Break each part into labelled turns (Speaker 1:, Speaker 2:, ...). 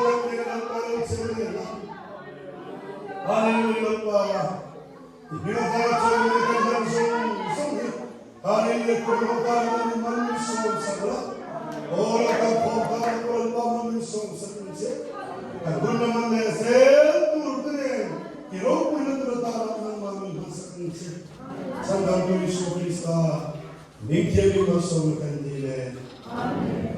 Speaker 1: kan hnena Lalpa lo che zel a. Hallelujah Lalpa, i hming avanga chawimawi kan hlan zawng zawng hi Hallelujah Kohhran tan hian i mal min sawm sak la. Aw Lalpa khawm tan a pawh Lalpa mal min sawm sak ang che. Kan hun la man leh zel tur te nen i ropuina tur atana nangmah min hman sak ang che. Chhandamtu Isua Krista Hming thianghlim malsawmna kan dil e. Amen.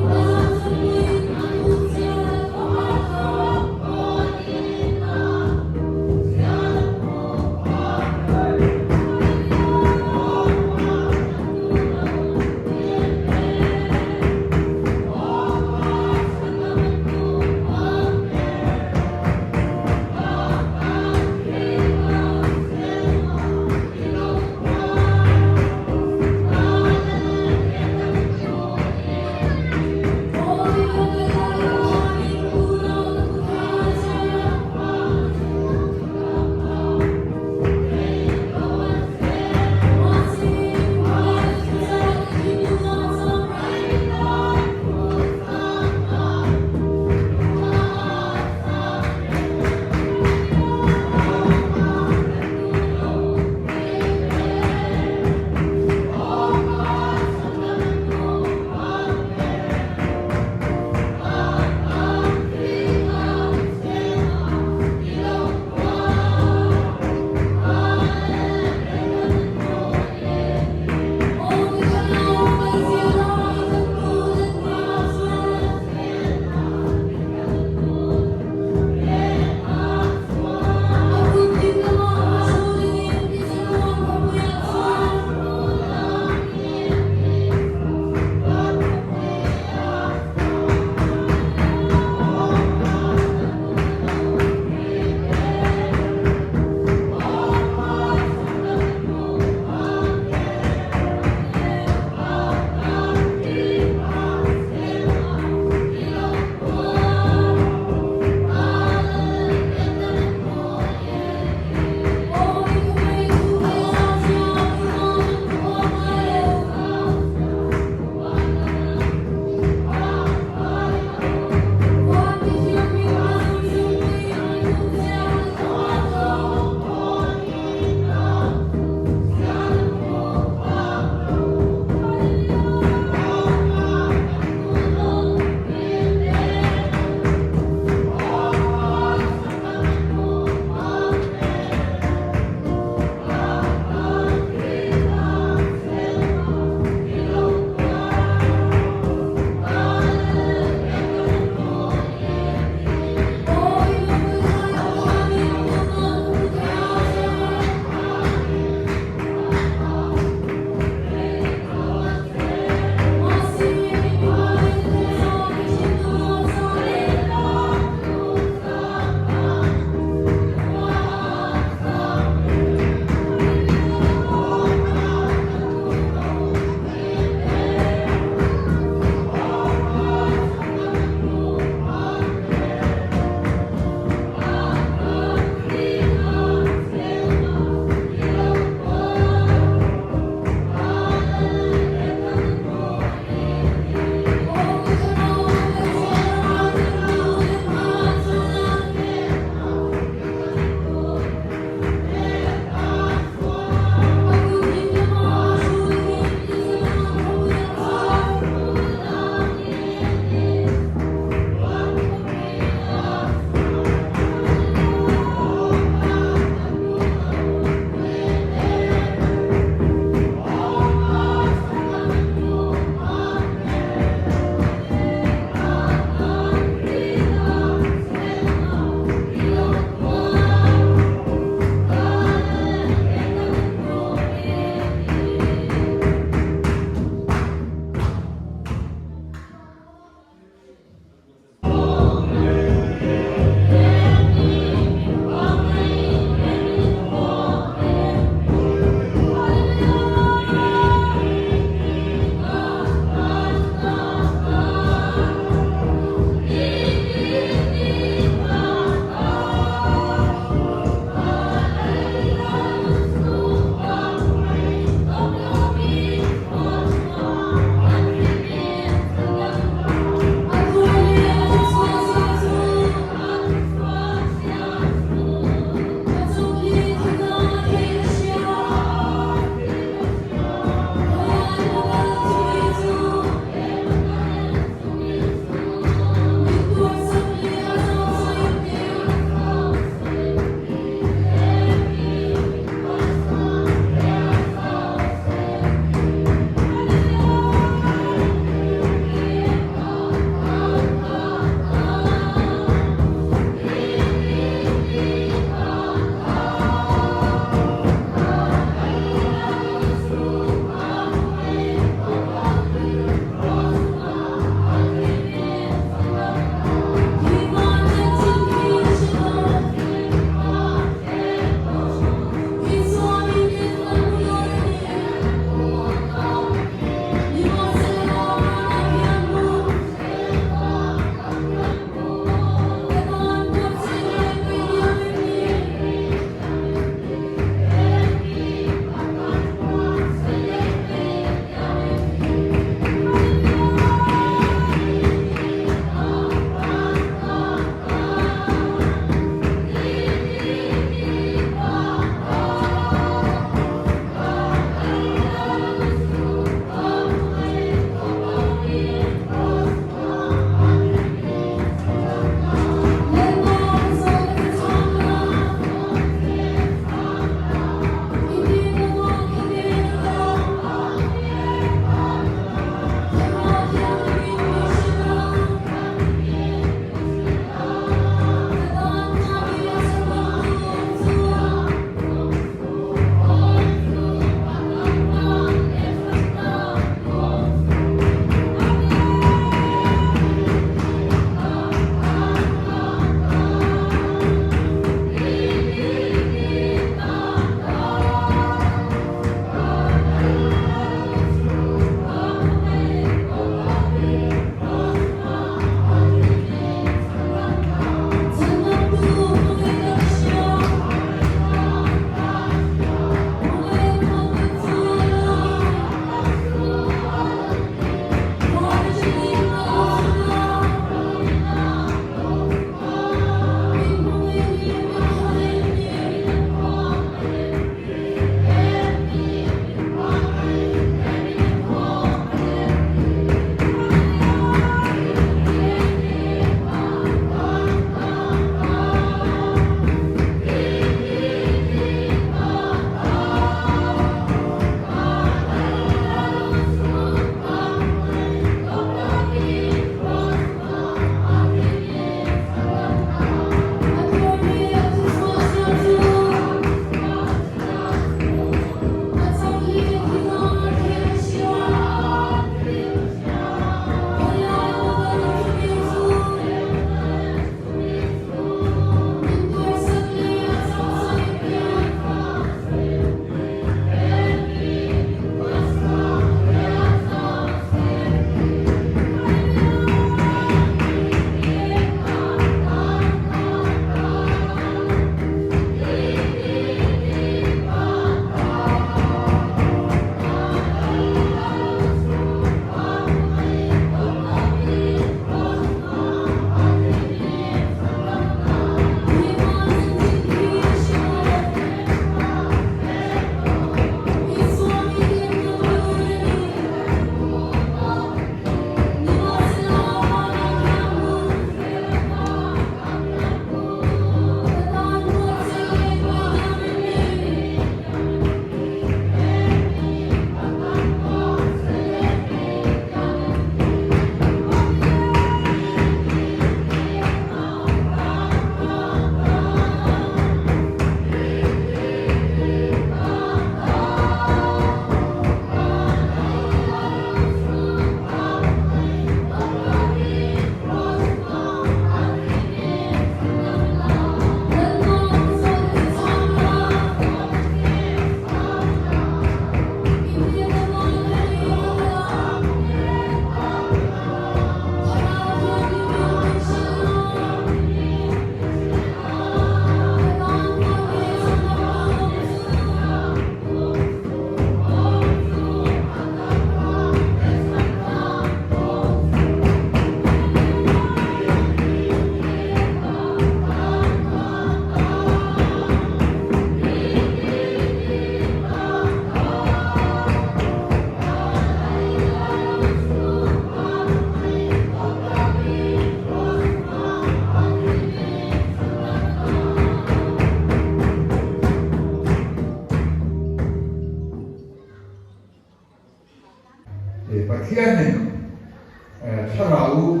Speaker 2: Thlarau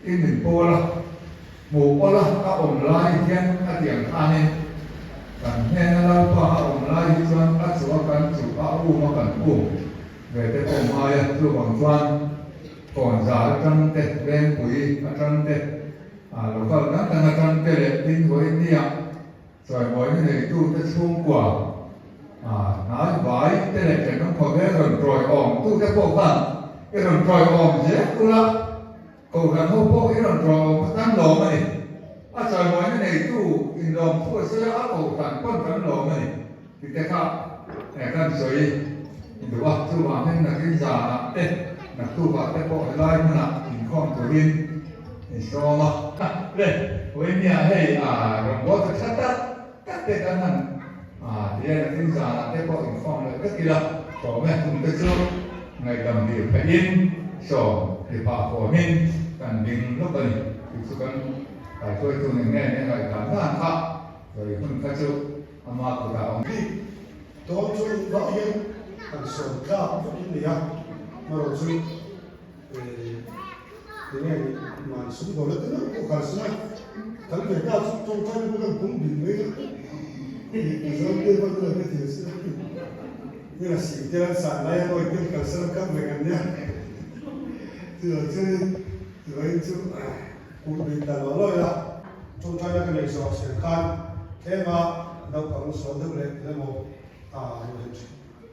Speaker 2: in min pawl a, hmuh awla a awm lai hian a ti ang khanin kan hnena Lalpa a awm lai hi chuan a chu a kan chu a um a kan um ve te pawh ngai a, chuvang chuan Kawnzar atang te, Vengpui atang te, local dang dang atang te leh tin Vawinia Chawimawina neitute chhungkua hnai vai te leh thenawm khawvel rawn tawiawm tute pawh khan i rawn tawiawm zel ula, Kohhran ho pawh i rawn tawiawm kha kan lawm a ni. A chawimawina neitu inlawm thu a sawi a, a kohhran pawn kan lawm a ni ti te kha kan sawi duh a. Chuvang hian nakin zanah te, naktukah te pawh helai hmunah inkhawm turin In sawm a. Le, Wayne-a hei rawngbâwl tha tha tak tak te kan han ti a, nakin zanah te pawh inkhawm leh vek ila, sawm e, chung te chu ngaihdam dil pheihin sawm ti phah huamin kan ding lawk a ni. Chu chu kan kaihruaitu nen nge nia ngaihdan dan kha sawi hun kha chu ama kutah a awm.
Speaker 1: Bik dawn chu vah hian kan sawm tlak vek in nei a, marawh chu. Tinge mahni sum dawr la te meuh pawh kalsan a, kan ve ta chu tawngtai na pawh kan pung bil mai a, Mizoram te pawh chu lo hrethiam se a, sim te an san lai a nawi te kalsan a kal reng an nia, chuvang chuanin vawiin chu pung bil ta lo lawi a. Tawngtai na ka nei zawh zel khan tlema naupang sawn deuh leh emaw a rawn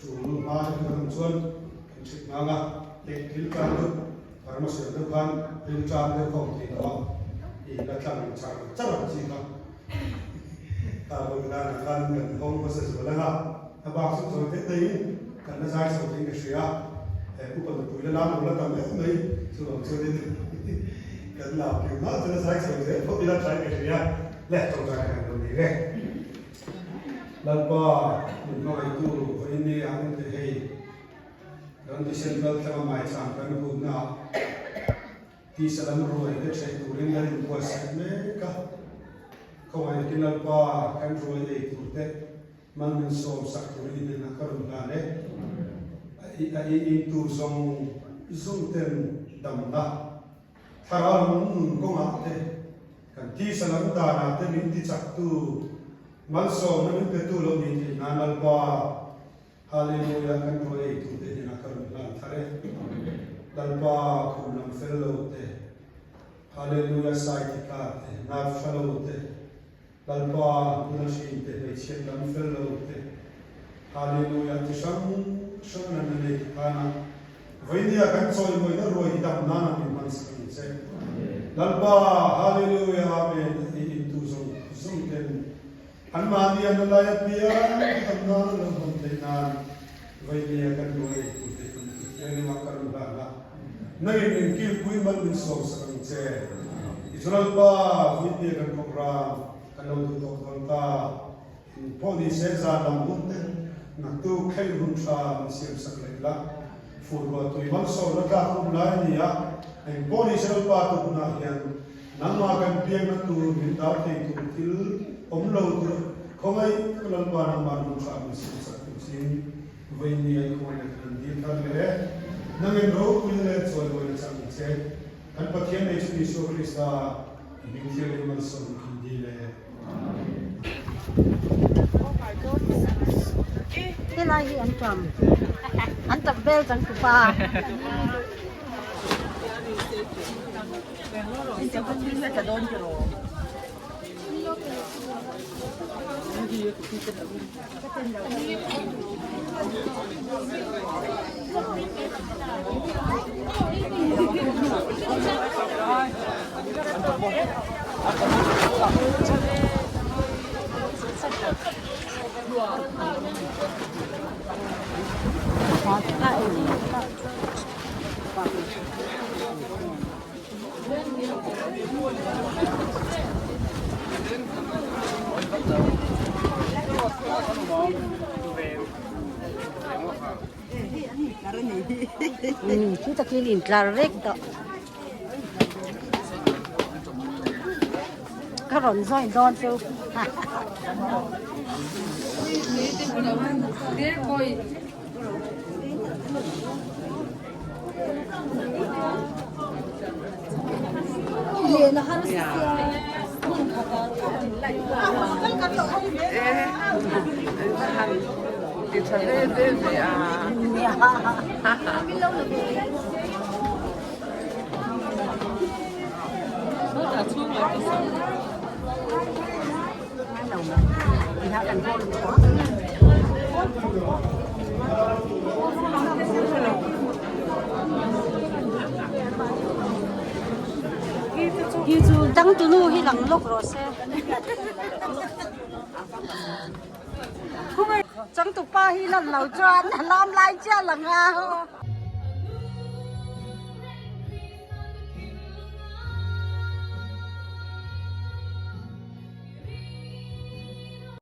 Speaker 1: Tul hma te kan awm chuan kan chhit ngang a, hei thil tan deuh Burma siam deuh khan thil tan deuh ka awm thei lo a, i la tlang char char ang chi kha ta vawi danah khan kan hawng hmasa zual ang a, a bak chu chawi teh teh in kan la zai chho thei ka hria, he upa nupui la lam lo la tam em mai chuvang chuanin kan lam piu hma chu la zai chho zel phawt ila thain ka hria, le tawngtai kan lo nei ve. Lalpa, min hmangaihtu vawiin ni ah min ti hei, ran thisen kal tlang a maicham kan hutna ah tisa lam ruai te ṭheh turin kan inbuatsaih mek a. Khawngaih takin Lalpa, kan ruai ei tur te man min sawm sak turin i hnenah ka rawn hlan e. A i in tur zawng zawng ten damna Thlarau lam nun kawngah te, kan tisa lam danah te min tichaktu, malsawmna min petu lo nih theih nan Lalpa, Hallelujah kan ruai ei tute hnenah ka rawn hlan thar e. Lalpa khum lam fel lo te, Hallelujah saitika te, nat hra lo te, Lalpa nuna hrin te, hmeichhiat lam fel lo te, Hallelujah ti hrang hrang nan a nei ti khan a Vawinia kan chawimawina ruai hi dam nana min hman sak ang che. Lalpa Hallelujah Amen a ti in tu zawng zawng ten an mahni an la lai apiang dam nana lo hman theih nan Vawinia kan ruai ei tur te kan ti thianghlim a ka rawn hlan a nangin min kilpui mal min sawm sak ang che. Israel pa Vawinia kan program kan lo duh tawk dawn ta. Pawh ni se zan lam hun te naktu khelh hun tha min siam sak leh la. Fur ruah tui malsawmna tlak hun lai a ni a, eng pawh ni se Lalpa tu hunah hian nangmah kan piangna tur min dal thei tur thil awm lo tur khawngaih ka Lalpa nangmah hun tha min siam sak tur chin vawiin ai khawngaihna kan an dil thar leh e. Nangin ropui leh chawimawi chang che kan Pathian nei chu Isua Krista i hming thiangin malsawm kan dil e.
Speaker 3: Helai hi an tam an tap vel changtupa. Chu takin intlar vek tawh. Ka rawn join dawn chu. Changtunu hi lang lawk rawh se. Changtupa hi lan lo chuan a lam lai chiah lang a.